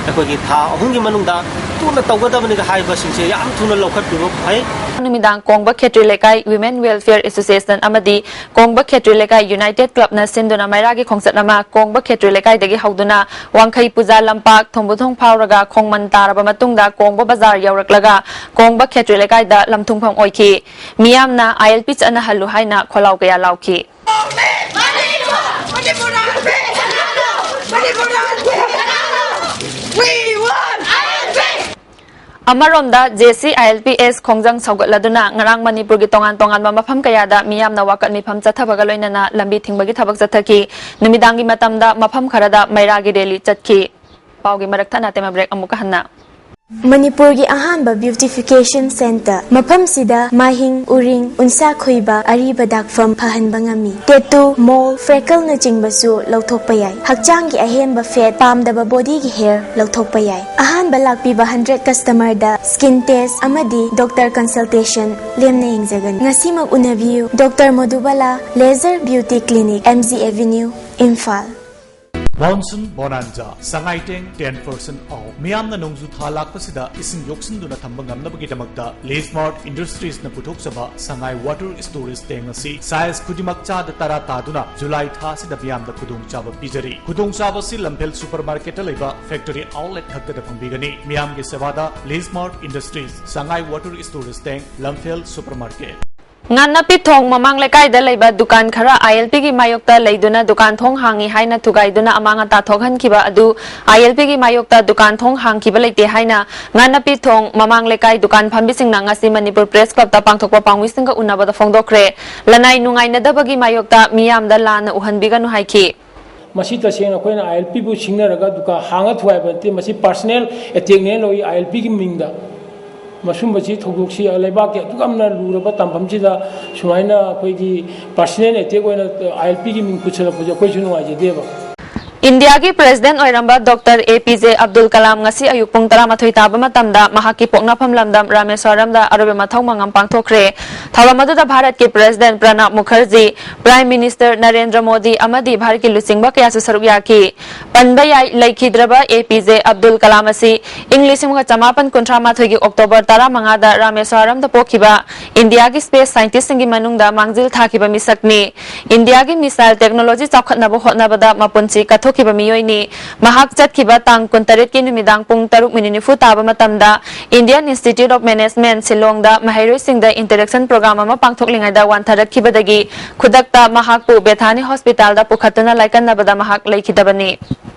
ꯑꯩꯈꯣꯏꯒꯤ ꯊꯥ ꯑꯍꯨꯝꯒꯤ ꯃꯅꯨꯡꯗ ꯊꯨꯅ ꯇꯧꯒꯗꯕꯅꯤꯒ ꯍꯥꯏꯕꯁꯤꯡꯁꯦ ꯌꯥꯝ ꯊꯨꯅ ꯂꯧꯈꯠꯄꯤꯕ ꯐꯩ꯫ ꯅꯨꯃꯤꯗꯥꯡ ꯀꯣꯡꯕ ꯈꯦꯇ꯭ꯔꯤ ꯂꯩꯀꯥꯏ Women Welfare Association ꯑꯃꯗꯤ ꯀꯣꯡꯕ ꯈꯦꯇ꯭ꯔꯤ ꯂꯩꯀꯥꯏ United Club ꯅ ꯁꯤꯟꯗꯨꯅ ꯃꯩꯔꯥꯒꯤ ꯈꯣꯡꯆꯠ ꯑꯃ ꯀꯣꯡꯕ ꯈꯦꯇ꯭ꯔꯤ ꯂꯩꯀꯥꯏꯗꯒꯤ ꯍꯧꯗꯨꯅ ꯋꯥꯡꯈꯩ ꯄꯨꯖꯥ ꯂꯝꯄꯥꯛ ꯊꯣꯡꯕꯨꯊꯣꯡ ꯐꯥꯎꯔꯒ ꯈꯣꯡꯃꯟ ꯇꯥꯔꯕ ꯃꯇꯨꯡꯗ ꯀꯣꯡꯕ ꯕꯖꯥꯔ ꯌꯧꯔꯛꯂꯒ ꯀꯣꯡꯕ ꯈꯦꯇ꯭ꯔꯤ ꯂꯩꯀꯥꯏꯗ ꯂꯝꯊꯨꯡꯐꯝ ꯑꯣꯏꯈꯤ꯫ ꯃꯤꯌꯥꯝꯅ ꯑꯥꯏ ꯑꯦꯜ ꯄꯤ ꯆꯠꯅꯍꯜꯂꯨ ꯍꯥꯏꯅ ꯈꯣꯜꯂꯥꯎ ꯀꯌꯥ ꯂꯥꯎꯈꯤ꯫ ꯑꯃꯔꯣꯝꯗ, J C I L P S ꯈꯣꯡꯖꯪ ꯁꯧꯒꯠꯂꯗꯨꯅ ꯉꯔꯥꯡ ꯃꯅꯤꯄꯨꯔꯒꯤ ꯇꯣꯉꯥꯟ ꯇꯣꯉꯥꯟꯕ ꯃꯐꯝ ꯀꯌꯥꯗ ꯃꯤꯌꯥꯝꯅ ꯋꯥꯀꯠ ꯃꯤꯐꯝ ꯆꯠꯊꯕꯒ ꯂꯣꯏꯅꯅ ꯂꯝꯕꯤ ꯊꯤꯡꯕꯒꯤ ꯊꯕꯛ ꯆꯠꯊꯈꯤ꯫ ꯅꯨꯃꯤꯗꯥꯡꯒꯤ ꯃꯇꯝꯗ ꯃꯐꯝ ꯈꯔꯗ ꯃꯩꯔꯥꯒꯤ ꯔꯦꯂꯤ ꯆꯠꯈꯤ꯫ ꯄꯥꯎꯒꯤ ꯃꯔꯛ ꯊꯠꯅ ꯇꯦꯃꯥ ꯕ꯭ꯔꯦꯛ ꯑꯃꯨꯛꯀ ꯍꯟꯅ꯫ ꯃꯅꯤꯄꯨꯔꯒꯤ ꯑꯍꯥꯟꯕ ꯕ꯭ꯌꯨꯇꯤꯐꯤꯀꯦꯁꯟ ꯁꯦꯟꯇꯔ꯫ ꯃꯐꯝꯁꯤꯗ ꯃꯥꯏꯍꯤꯡ, ꯎꯔꯤꯡ, ꯎꯟꯁꯥ ꯈꯣꯏꯕ, ꯑꯔꯤꯕ ꯗꯥꯛꯐꯝ ꯐꯍꯟꯕ ꯉꯝꯃꯤ꯫ ꯇꯦꯇꯨ, ꯃꯣꯜ, ꯐ꯭ꯔꯦꯀꯜꯅꯆꯤꯡꯕꯁꯨ ꯂꯧꯊꯣꯛꯄ ꯌꯥꯏ꯫ ꯍꯛꯆꯥꯡꯒꯤ ꯑꯍꯦꯟꯕ ꯐꯦꯠ, ꯄꯥꯝꯗꯕ ꯕꯣꯗꯤꯒꯤ ꯍꯦꯌꯔ ꯂꯧꯊꯣꯛꯄ ꯌꯥꯏ꯫ ꯑꯍꯥꯟꯕ ꯂꯥꯛꯄꯤꯕ ꯍꯟꯗ꯭ꯔꯦꯠ ꯀꯁꯇꯃꯔꯗ ꯁ꯭ꯀꯤꯟ ꯇꯦꯁ ꯑꯃꯗꯤ ꯗꯣꯛꯇꯔ ꯀꯟꯁꯜꯇꯦꯁꯟ ꯂꯦꯝꯅ ꯌꯦꯡꯖꯒꯅꯤ꯫ ꯉꯁꯤꯃꯛ ꯎꯅꯕꯤꯌꯨ꯫ Doctor Modubala, laser beauty clinic, M G avenue, Imphal. Monsoon Bonanza, ꯁꯉꯥꯏ ꯇꯦꯡ ten percent off꯫ ꯃꯤꯌꯥꯝꯅ ꯅꯣꯡꯖꯨ ꯊꯥ ꯂꯥꯛꯄꯁꯤꯗ ꯏꯁꯤꯡ ꯌꯣꯛꯁꯤꯟꯗꯨꯅ ꯊꯝꯕ ꯉꯝꯅꯕꯒꯤꯗꯃꯛꯇ ꯂꯤꯁꯃꯥꯔꯠ ꯏꯟꯗꯁꯇ꯭ꯔꯤꯁꯅ ꯄꯨꯊꯣꯛꯆꯕ ꯁꯉꯥꯏ ꯋꯥꯇꯔ ꯁ꯭ꯇꯣꯔꯦꯖ ꯇꯦꯡ ꯑꯁꯤ ꯁꯥꯏꯖ ꯈꯨꯗꯤꯡꯃꯛ ꯆꯥꯗ ꯇꯔꯥ ꯇꯥꯗꯨꯅ ꯖꯨꯂꯥꯏ ꯊꯥ ꯑꯁꯤꯗ ꯃꯤꯌꯥꯝꯗ ꯈꯨꯗꯣꯡꯆꯥꯕ ꯄꯤꯖꯔꯤ꯫ ꯈꯨꯗꯣꯡꯆꯥꯕ ꯑꯁꯤ ꯂꯝꯐꯦꯜ ꯁꯨꯄꯔ ꯃꯥꯔꯀꯦꯠꯇ ꯂꯩꯕ ꯐꯦꯛꯇꯔꯤ ꯑꯥꯎꯠꯂꯦꯠ ꯈꯛꯇꯗ ꯐꯪꯕꯤꯒꯅꯤ꯫ ꯃꯤꯌꯥꯝꯒꯤ ꯁꯦꯕꯥꯗ ꯂꯤꯁꯃꯥꯔꯠ ꯏꯟꯗꯁꯇ꯭ꯔꯤꯁ, ꯁꯉꯥꯏ ꯋꯥꯇꯔ ꯁ꯭ꯇꯣꯔꯦꯖ ꯇꯦꯡ, ꯂꯝꯐꯦꯜ ꯁꯨꯄꯔ ꯃꯥꯔꯀꯦꯠ꯫ ꯉꯥꯟꯅꯄꯤ ꯊꯣꯡ ꯃꯃꯥꯡ ꯂꯩꯀꯥꯏꯗ ꯂꯩꯕ ꯗꯨꯀꯥꯟ ꯈꯔ ꯑꯥꯏ ꯑꯦꯜ ꯄꯤꯒꯤ ꯃꯥꯌꯣꯛꯇ ꯂꯩꯗꯨꯅ ꯗꯨꯀꯥꯟ ꯊꯣꯡ ꯍꯥꯡꯉꯤ ꯍꯥꯏꯅ ꯊꯨꯒꯥꯏꯗꯨꯅ ꯑꯃꯥꯡ ꯑꯇꯥ ꯊꯣꯛꯍꯟꯈꯤꯕ ꯑꯗꯨ ꯑꯥꯏ ꯑꯦꯜ ꯄꯤꯒꯤ ꯃꯥꯌꯣꯛꯇ ꯗꯨꯀꯥꯟ ꯊꯣꯡ ꯍꯥꯡꯈꯤꯕ ꯂꯩꯇꯦ ꯍꯥꯏꯅ ꯉꯥꯟꯅꯄꯤ ꯊꯣꯡ ꯃꯃꯥꯡ ꯂꯩꯀꯥꯏ ꯗꯨꯀꯥꯟ ꯐꯝꯕꯤꯁꯤꯡꯅ ꯉꯁꯤ ꯃꯅꯤꯄꯨꯔ ꯄ꯭ꯔꯦꯁ ꯀ꯭ꯂꯕꯇ ꯄꯥꯡꯊꯣꯛꯄ ꯄꯥꯎꯃꯤꯁꯤꯡꯒ ꯎꯅꯕꯗ ꯐꯣꯡꯗꯣꯛꯈ꯭ꯔꯦ꯫ ꯂꯅꯥꯏ ꯅꯨꯡꯉꯥꯏꯅꯗꯕꯒꯤ ꯃꯥꯌꯣꯛꯇ ꯃꯤꯌꯥꯝꯗ ꯂꯥꯟꯅ ꯎꯍꯟꯕꯤꯒꯅꯨ ꯍꯥꯏꯈꯤ꯫ ꯃꯁꯤ ꯇꯁꯦꯡꯅ ꯑꯩꯈꯣꯏꯅ ꯑꯥꯏ ꯑꯦꯜ ꯄꯤꯕꯨ ꯁꯤꯡꯅꯔꯒ ꯗꯨꯀꯥꯟ ꯍꯥꯡꯉ ꯊꯨꯒꯥꯏꯕ ꯅꯠꯇꯦ, ꯃꯁꯤ ꯄꯥꯔꯁꯅꯦꯜ ꯑꯦꯇꯦꯛꯅꯦꯅ ꯂꯧꯏ ꯑꯥꯏ ꯑꯦꯜ ꯄꯤꯒꯤ ꯃꯤꯡꯗ꯫ ꯃꯁꯨꯝꯕꯁꯤ ꯊꯧꯗꯣꯛꯁꯤ ꯂꯩꯕꯥꯛꯀꯤ ꯑꯗꯨꯛ ꯌꯥꯝꯅ ꯂꯨꯔꯕ ꯇꯥꯡꯐꯝꯁꯤꯗ ꯁꯨꯃꯥꯏꯅ ꯑꯩꯈꯣꯏꯒꯤ ꯄꯥꯔꯁꯅꯦꯜ ꯑꯦꯇꯦꯛ ꯑꯣꯏꯅ ꯑꯥꯏ ꯑꯦꯜ ꯄꯤꯒꯤ ꯃꯤꯡ ꯄꯨꯁꯜꯂꯛꯄꯁꯦ ꯑꯩꯈꯣꯏꯁꯨ ꯅꯨꯡꯉꯥꯏꯖꯗꯦꯕ꯫ ꯏꯟꯗꯤꯌꯥꯒꯤ ꯄ꯭ꯔꯦꯁꯤꯗꯦꯟꯠ ꯑꯣꯏꯔꯝꯕ ꯗꯣꯛꯇꯔ ꯑꯦ ꯄꯤ ꯖꯦ ꯑꯕꯗꯨꯜ ꯀꯂꯥꯝ ꯉꯁꯤ ꯑꯌꯨꯛ ꯄꯨꯡ ꯇꯔꯥꯃꯥꯊꯣꯏ ꯇꯥꯕ ꯃꯇꯝꯗ ꯃꯍꯥꯛꯀꯤ ꯄꯣꯛꯅꯐꯝ ꯂꯝꯗꯝ ꯔꯥꯃꯦꯁ꯭ꯋꯔꯝꯗ ꯑꯔꯣꯏꯕ ꯃꯊꯧ ꯃꯉꯝ ꯄꯥꯡꯊꯣꯛꯈ꯭ꯔꯦ꯫ ꯊꯧꯔꯝ ꯑꯗꯨꯗ ꯚꯥꯔꯠꯀꯤ president Pranab Mukherjee, prime minister Narendra Modi ꯑꯃꯗꯤ ꯚꯥꯔꯠꯀꯤ ꯂꯨꯆꯤꯡꯕ ꯀꯌꯥꯁꯨ ꯁꯔꯨꯛ ꯌꯥꯈꯤ꯫ ꯄꯟꯕ ꯌꯥꯏ, ꯂꯩꯈꯤꯗ꯭ꯔꯕ A P J Abdul Kalam ꯑꯁꯤ ꯏꯪ ꯂꯤꯁꯤꯡ ꯑꯃꯒ ꯆꯃꯥꯄꯟ ꯀꯨꯟꯊ꯭ꯔꯥ ꯃꯥꯊꯣꯏꯒꯤ ꯑꯣꯛꯇꯣꯕꯔ ꯇꯔꯥꯃꯉꯥꯗ ꯔꯥꯃꯦꯁ꯭ꯋꯔꯝꯗ ꯄꯣꯛꯈꯤꯕ ꯏꯟꯗꯤꯌꯥꯒꯤ ꯁ꯭ꯄꯦꯁ ꯁꯥꯏꯟꯇꯤꯁ꯭ꯠꯁꯤꯡꯒꯤ ꯃꯅꯨꯡꯗ ꯃꯥꯡꯖꯤꯜ ꯊꯥꯈꯤꯕ ꯃꯤꯁꯛꯅꯤ꯫ ꯏꯟꯗꯤꯌꯥꯒꯤ ꯃꯤꯁꯥꯏꯜ ꯇꯦꯛꯅꯣꯂꯣꯖꯤ ꯆꯥꯎꯈꯠꯅꯕ ꯍꯣꯠꯅꯕꯗ ꯃꯄꯨꯟꯁꯤ ꯀꯠꯊꯣꯛꯈꯤꯕ ꯃꯤꯑꯣꯏꯅꯤ꯫ ꯃꯍꯥꯛ ꯆꯠꯈꯤꯕ ꯇꯥꯡ ꯀꯨꯟꯇꯔꯦꯠꯀꯤ ꯅꯨꯃꯤꯗꯥꯡ ꯄꯨꯡ ꯇꯔꯨꯛ ꯃꯤꯅꯤꯠ ꯅꯤꯐꯨ ꯇꯥꯕ ꯃꯇꯝꯗ Indian Institute of Management ꯁꯤꯂꯣꯡꯗ ꯃꯍꯩꯔꯣꯏꯁꯤꯡꯗ interaction program ꯑꯃ ꯄꯥꯡꯊꯣꯛꯂꯤꯉꯩꯗ ꯋꯥꯟꯊꯔꯛꯈꯤꯕꯗꯒꯤ ꯈꯨꯗꯛꯇ ꯃꯍꯥꯛꯄꯨ ꯕꯦꯊꯥꯅꯤ ꯍꯣꯁꯄꯤꯇꯥꯜꯗ ꯄꯨꯈꯠꯇꯨꯅ ꯂꯥꯏꯀꯠꯅꯕꯗ ꯃꯍꯥꯛ ꯂꯩꯈꯤꯗꯕꯅꯤ꯫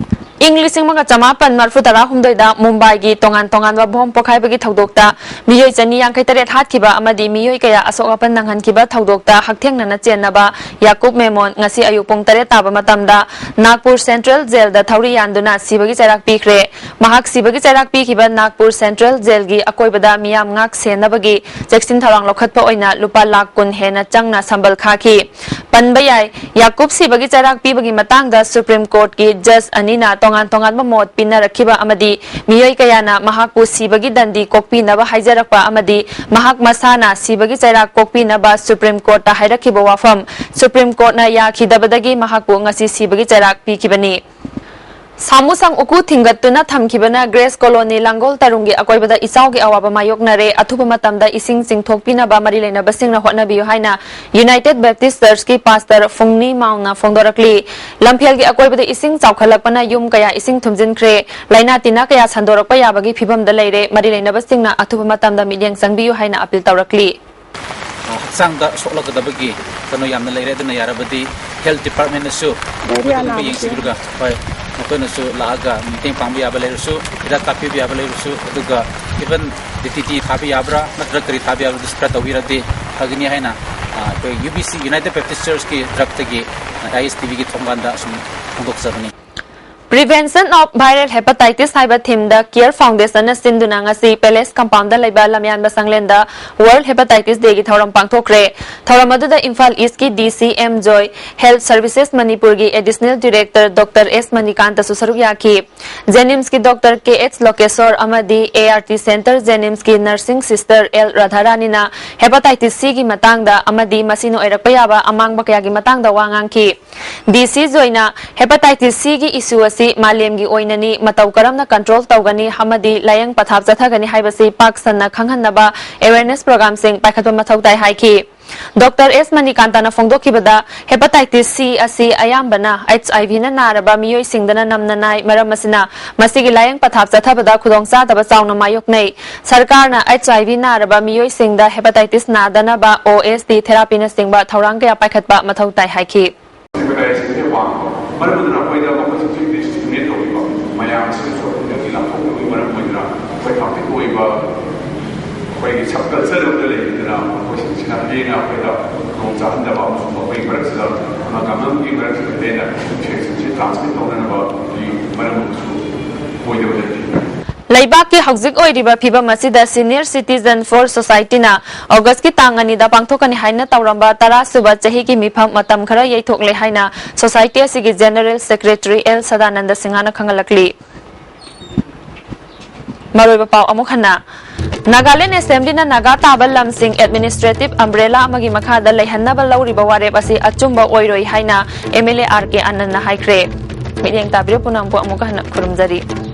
ꯏꯪ ꯂꯤꯁꯤꯡ ꯑꯃꯒ ꯆꯃꯥꯄꯟ ꯃꯔꯤꯐꯨ ꯇꯔꯥꯍꯨꯝꯗꯣꯏꯗ ꯃꯨꯝꯕꯥꯏꯒꯤ ꯇꯣꯉꯥꯟ ꯇꯣꯉꯥꯟꯕ ꯕꯣꯝ ꯄꯣꯈꯥꯏꯕꯒꯤ ꯊꯧꯗꯣꯛꯇ ꯃꯤꯑꯣꯏ ꯆꯅꯤ ꯌꯥꯡꯈꯩ ꯇꯔꯦꯠ ꯍꯥꯠꯈꯤꯕ ꯑꯃꯗꯤ ꯃꯤꯑꯣꯏ ꯀꯌꯥ ꯑꯁꯣꯛ ꯑꯄꯟ ꯅꯪꯍꯟꯈꯤꯕ ꯊꯧꯗꯣꯛꯇ ꯍꯛꯊꯦꯡꯅꯅ ꯆꯦꯟꯅꯕ ꯌꯥꯀꯨꯕ ꯃꯦꯃꯣꯟ ꯉꯁꯤ ꯑꯌꯨꯛ ꯄꯨꯡ ꯇꯔꯦꯠ ꯇꯥꯕ ꯃꯇꯝꯗ ꯅꯥꯒꯄꯨꯔ ꯁꯦꯟꯇ꯭ꯔꯦꯜ ꯖꯦꯜꯗ ꯊꯧꯔꯤ ꯌꯥꯟꯗꯨꯅ ꯁꯤꯕꯒꯤ ꯆꯩꯔꯥꯛ ꯄꯤꯈ꯭ꯔꯦ꯫ ꯃꯍꯥꯛ ꯁꯤꯕꯒꯤ ꯆꯩꯔꯥꯛ ꯄꯤꯈꯤꯕ ꯅꯥꯒꯄꯨꯔ ꯁꯦꯟꯇ꯭ꯔꯦꯜ ꯖꯦꯜꯒꯤ ꯑꯀꯣꯏꯕꯗ ꯃꯤꯌꯥꯝ ꯉꯥꯛ ꯁꯦꯟꯅꯕꯒꯤ ꯆꯦꯛꯁꯤꯟ ꯊꯧꯔꯥꯡ ꯂꯧꯈꯠꯄ ꯑꯣꯏꯅ ꯂꯨꯄꯥ ꯂꯥꯈ ꯀꯨꯟ ꯍꯦꯟꯅ ꯆꯪꯅ ꯁꯝꯕꯜ ꯈꯥꯈꯤ꯫ ꯄꯟꯕ ꯌꯥꯏ, ꯌꯥꯀꯨꯕ ꯁꯤꯕꯒꯤ ꯆꯩꯔꯥꯛ ꯄꯤꯕꯒꯤ ꯃꯇꯥꯡꯗ ꯁꯨꯄ꯭ꯔꯤꯝ ꯀꯣꯔꯠꯀꯤ ꯖꯖ ꯑꯅꯤꯅ ꯇꯣꯉꯥꯟ ꯇꯣꯉꯥꯟꯕ ꯃꯣꯠ ꯄꯤꯅꯔꯛꯈꯤꯕ ꯑꯃꯗꯤ ꯃꯤꯑꯣꯏ ꯀꯌꯥꯅ ꯃꯍꯥꯛꯄꯨ ꯁꯤꯕꯒꯤ ꯗꯟꯗꯤ ꯀꯣꯛꯄꯤꯅꯕ ꯍꯥꯏꯖꯔꯛꯄ ꯑꯃꯗꯤ ꯃꯍꯥꯛ ꯃꯁꯥꯅ ꯁꯤꯕꯒꯤ ꯆꯩꯔꯥꯛ ꯀꯣꯛꯄꯤꯅꯕ ꯁꯨꯄ꯭ꯔꯤꯝ ꯀꯣꯔꯠꯇ ꯍꯥꯏꯔꯛꯈꯤꯕ ꯋꯥꯐꯝ ꯁꯨꯄ꯭ꯔꯤꯝ ꯀꯣꯔꯠꯅ ꯌꯥꯈꯤꯗꯕꯗꯒꯤ ꯃꯍꯥꯛꯄꯨ ꯉꯁꯤ ꯁꯤꯕꯒꯤ ꯆꯩꯔꯥꯛ ꯄꯤꯈꯤꯕꯅꯤ꯫ ꯁꯥꯃꯨꯁꯪ ꯎꯀꯨ ꯊꯤꯡꯒꯠꯇꯨꯅ ꯊꯝꯈꯤꯕꯅ ꯒ꯭ꯔꯦꯁ ꯀꯣꯂꯣꯅꯤ ꯂꯥꯡꯒꯣꯜ ꯇꯔꯨꯡꯒꯤ ꯑꯀꯣꯏꯕꯗ ꯏꯆꯥꯎꯒꯤ ꯑꯋꯥꯕ ꯃꯥꯌꯣꯛꯅꯔꯦ꯫ ꯑꯊꯨꯕ ꯃꯇꯝꯗ ꯏꯁꯤꯡ ꯆꯤꯡꯊꯣꯛꯄꯤꯅꯕ ꯃꯔꯤ ꯂꯩꯅꯕꯁꯤꯡꯅ ꯍꯣꯠꯅꯕꯤꯌꯨ ꯍꯥꯏꯅ ꯌꯨꯅꯥꯏꯇꯦꯗ ꯕꯦꯞꯇꯤꯁ ꯆꯔꯆꯀꯤ ꯄꯥꯁꯇꯔ ꯐꯨꯡꯅꯤ ꯃꯥꯎꯅ ꯐꯣꯡꯗꯣꯔꯛꯂꯤ꯫ ꯂꯝꯐꯦꯜꯒꯤ ꯑꯀꯣꯏꯕꯗ ꯏꯁꯤꯡ ꯆꯥꯎꯈꯠꯂꯛꯄꯅ ꯌꯨꯝ ꯀꯌꯥ ꯏꯁꯤꯡ ꯊꯨꯝꯖꯤꯟꯈ꯭ꯔꯦ꯫ ꯂꯥꯏꯅꯥ ꯇꯤꯟꯅꯥ ꯀꯌꯥ ꯁꯟꯗꯣꯔꯛꯄ ꯌꯥꯕꯒꯤ ꯐꯤꯕꯝꯗ ꯂꯩꯔꯦ꯫ ꯃꯔꯤ ꯂꯩꯅꯕꯁꯤꯡꯅ ꯑꯊꯨꯕ ꯃꯇꯝꯗ ꯃꯤꯠꯌꯦꯡ ꯆꯪꯕꯤꯌꯨ ꯍꯥꯏꯅ ꯑꯄꯤꯜ ꯇꯧꯔꯛꯂꯤ꯫ ꯍꯛꯆꯥꯡꯗ ꯁꯣꯛꯂꯛꯀꯗꯕꯒꯤ ꯀꯩꯅꯣ ꯌꯥꯝꯅ ꯂꯩꯔꯦ꯫ ꯑꯗꯨꯅ ꯌꯥꯔꯕꯗꯤ ꯍꯦꯜꯊ ꯗꯤꯄꯥꯔꯠꯃꯦꯟꯅꯁꯨ ꯃꯈꯣꯏꯗ ꯑꯗꯨꯝ ꯌꯦꯡꯁꯤꯟꯕꯤꯔꯒ, ꯍꯣꯏ, ꯃꯈꯣꯏꯅꯁꯨ ꯂꯥꯛꯑꯒ ꯃꯇꯦꯡ ꯄꯥꯡꯕ ꯌꯥꯕ ꯂꯩꯔꯁꯨ, ꯍꯤꯗꯥꯛ ꯀꯥꯞꯄꯤꯕ ꯌꯥꯕ ꯂꯩꯔꯁꯨ, ꯑꯗꯨꯒ ꯏꯚꯟ ꯗꯤ ꯇꯤ ꯇꯤ ꯊꯥꯕ ꯌꯥꯕ꯭ꯔꯥ ꯅꯠꯇ꯭ꯔꯒ ꯀꯔꯤ ꯊꯥꯕ ꯌꯥꯕ꯭ꯔꯥ, ꯑꯗꯨꯁꯨ ꯈꯔ ꯇꯧꯕꯤꯔꯗꯤ ꯐꯒꯅꯤ ꯍꯥꯏꯅ, ꯑ, ꯑꯩꯈꯣꯏ U B C, united baptist ꯆꯔꯆꯀꯤ ꯇꯔꯞꯇꯒꯤ ꯑꯥꯏ ꯑꯦꯁ ꯇꯤ ꯚꯤꯒꯤ ꯊꯣꯡꯒꯥꯟꯗ ꯑꯁꯨꯝ ꯐꯣꯡꯗꯣꯛꯆꯕꯅꯤ꯫ Prevention of Viral Hepatitis ꯍꯥꯏꯕ ꯊꯤꯝꯗ ꯀꯤꯌꯔ ꯐꯥꯎꯟꯗꯦꯁꯟꯅ ꯁꯤꯟꯗꯨꯅ ꯉꯁꯤ ꯄꯦꯂꯦꯁ ꯀꯝꯄꯥꯎꯟꯗ ꯂꯩꯕ ꯂꯝꯌꯥꯟꯕ ꯁꯪꯂꯦꯟꯗ ꯋꯥꯔꯜꯗ ꯍꯦꯄꯥꯇꯥꯏꯇꯤꯁ ꯗꯦꯒꯤ ꯊꯧꯔꯝ ꯄꯥꯡꯊꯣꯛꯈ꯭ꯔꯦ꯫ ꯊꯧꯔꯝ ꯑꯗꯨꯗ ꯏꯝꯐꯥꯜ ꯏꯁꯀꯤ D C M Joy, health services ꯃꯅꯤꯄꯨꯔꯒꯤ ꯑꯦꯗꯤꯁꯅꯦꯜ ꯗꯤꯔꯦꯛꯇꯔ ꯗꯣꯛꯇꯔ ꯑꯦꯁ ꯃꯅꯤꯀꯥꯟꯇꯁꯨ ꯁꯔꯨꯛ ꯌꯥꯈꯤ꯫ ꯖꯦꯅꯤꯝꯁꯀꯤ ꯗꯣꯛꯇꯔ ꯀꯦ ꯑꯦꯆ ꯂꯣꯀꯦꯁꯣꯔ ꯑꯃꯗꯤ ꯑꯦ ꯑꯥꯔ ꯇꯤ ꯁꯦꯟꯇꯔ ꯖꯦꯅꯤꯝꯁꯀꯤ ꯅꯔꯁꯤꯡ ꯁꯤꯁꯇꯔ ꯑꯦꯜ ꯔꯥꯙꯥꯔꯥꯅꯤꯅ ꯍꯦꯄꯥꯇꯥꯏꯇꯤꯁ ꯁꯤꯒꯤ ꯃꯇꯥꯡꯗ ꯑꯃꯗꯤ ꯃꯁꯤꯅ ꯑꯣꯏꯔꯛꯄ ꯌꯥꯕ ꯑꯃꯥꯡꯕ ꯀꯌꯥꯒꯤ ꯃꯇꯥꯡꯗ ꯋꯥ ꯉꯥꯡꯈꯤ꯫ ꯗꯤ ꯁꯤ ꯖꯣꯏꯅ ꯍꯦꯄꯥꯇꯥꯏꯇꯤꯁ ꯁꯤꯒꯤ ꯏꯁꯨ ꯑꯁꯤ ꯃꯥꯂꯦꯝꯒꯤ ꯑꯣꯏꯅꯅꯤ, ꯃꯇꯧ ꯀꯔꯝꯅ ꯀꯟꯇ꯭ꯔꯣꯜ ꯇꯧꯒꯅꯤ ꯑꯃꯗꯤ ꯂꯥꯌꯦꯡ ꯄꯊꯥꯞ ꯆꯠꯊꯒꯅꯤ ꯍꯥꯏꯕꯁꯤ ꯄꯥꯛ ꯁꯟꯅ ꯈꯪꯍꯟꯅꯕ ꯑꯦꯋꯦꯔꯅꯦꯁ ꯄ꯭ꯔꯣꯒ꯭ꯔꯥꯝꯁꯤꯡ ꯄꯥꯏꯈꯠꯄ ꯃꯊꯧ ꯇꯥꯏ ꯍꯥꯏꯈꯤ꯫ ꯗꯣꯛꯇꯔ ꯑꯦꯁ ꯃꯅꯤꯀꯥꯟꯇꯅ ꯐꯣꯡꯗꯣꯛꯈꯤꯕꯗ, ꯍꯦꯄꯥꯇꯥꯏꯇꯤꯁ ꯁꯤ ꯑꯁꯤ ꯑꯌꯥꯝꯕꯅ ꯑꯩꯆ ꯑꯥꯏ ꯚꯤꯅ ꯅꯥꯔꯕ ꯃꯤꯑꯣꯏꯁꯤꯡꯗꯅ ꯅꯝꯅ ꯅꯥꯏ꯫ ꯃꯔꯝ ꯑꯁꯤꯅ ꯃꯁꯤꯒꯤ ꯂꯥꯌꯦꯡ ꯄꯊꯥꯞ ꯆꯠꯊꯕꯗ ꯈꯨꯗꯣꯡꯆꯥꯗꯕ ꯆꯥꯎꯅ ꯃꯥꯌꯣꯛꯅꯩ꯫ ꯁꯔꯀꯥꯔꯅ ꯑꯩꯆ ꯑꯥꯏ ꯚꯤ ꯅꯥꯔꯕ ꯃꯤꯑꯣꯏꯁꯤꯡꯗ ꯍꯦꯄꯥꯇꯥꯏꯇꯤꯁ ꯅꯥꯗꯅꯕ ꯑꯣ ꯑꯦꯁ ꯇꯤ ꯊꯦꯔꯥꯄꯤꯅꯆꯤꯡꯕ ꯊꯧꯔꯥꯡ ꯀꯌꯥ ꯄꯥꯏꯈꯠꯄ ꯃꯊꯧ ꯇꯥꯏ ꯍꯥꯏꯈꯤ꯫ ꯁꯤꯕꯤꯂꯥꯏꯁꯤꯡꯁꯦ ꯋꯥꯡꯕ, ꯃꯔꯝ ꯑꯗꯨꯅ ꯑꯩꯈꯣꯏꯗ ꯃꯈꯣꯏꯁꯤꯡꯁꯦ ꯗꯤꯁꯀ꯭ꯔꯤꯃꯤꯅꯦꯠ ꯇꯧꯕ꯫ ꯍꯥꯎꯇꯦꯛ ꯑꯣꯏꯕ ꯑꯩꯈꯣꯏꯒꯤ ꯁꯕ ꯀꯜꯆꯔ ꯑꯃꯗ ꯂꯩꯕꯅꯤꯅ ꯃꯈꯣꯏꯁꯤꯡꯁꯤꯅ ꯍꯦꯟꯅ ꯑꯩꯈꯣꯏꯗ ꯈꯨꯗꯣꯡ ꯆꯥꯍꯟꯗꯕ ꯑꯃꯁꯨꯡ ꯃꯈꯣꯏꯒꯤ ꯃꯔꯛꯁꯤꯗ ꯑꯃꯒ ꯑꯃꯒꯤ ꯃꯔꯛꯁꯤꯗ ꯍꯦꯟꯅ ꯏꯟꯐꯦꯛꯁꯟꯁꯤ ꯇ꯭ꯔꯥꯟꯁꯃꯤꯠ ꯇꯧꯅꯅꯕꯒꯤ ꯃꯔꯝ ꯑꯃꯁꯨ ꯑꯣꯏꯗꯕ ꯂꯩꯇꯦ꯫ ꯂꯩꯕꯥꯛꯀꯤ ꯍꯧꯖꯤꯛ ꯑꯣꯏꯔꯤꯕ ꯐꯤꯕꯝ ꯑꯁꯤꯗ Senior Citizen for Societyꯅ Augustꯀꯤ ꯇꯥꯡ ꯑꯅꯤꯗ ꯄꯥꯡꯊꯣꯛꯀꯅꯤ ꯍꯥꯏꯅ ꯇꯧꯔꯝꯕ ꯇꯔꯥ ꯁꯨꯕ ꯆꯍꯤꯒꯤ ꯃꯤꯐꯝ ꯃꯇꯝ ꯈꯔ ꯌꯩꯊꯣꯛꯂꯦ ꯍꯥꯏꯅ Society ꯑꯁꯤꯒꯤ General Secretary L ꯁꯗꯥꯅꯟꯗ ꯁꯤꯡꯍꯅ ꯈꯪꯍꯜꯂꯛꯂꯤ꯫ ꯃꯔꯨꯑꯣꯏꯕ ꯄꯥꯎ ꯑꯃꯨꯛ ꯍꯟꯅ꯫ Nagaland Assemblyꯅ ꯅꯥꯒꯥ ꯇꯥꯕ ꯂꯝꯁꯤꯡ administrative umbrella ꯑꯃꯒꯤ ꯃꯈꯥꯗ ꯂꯩꯍꯟꯅꯕ ꯂꯧꯔꯤꯕ ꯋꯥꯔꯦꯞ ꯑꯁꯤ ꯑꯆꯨꯝꯕ ꯑꯣꯏꯔꯣꯏ ꯍꯥꯏꯅ MLA R K ꯑꯅꯟꯅ ꯍꯥꯏꯈ꯭ꯔꯦ꯫ ꯃꯤꯠꯌꯦꯡ ꯇꯥꯕꯤꯔ ꯄꯨꯝꯅꯃꯛꯄꯨ ꯑꯃꯨꯛꯀ ꯍꯟꯅ ꯈꯨꯔꯨꯝꯖꯔꯤ꯫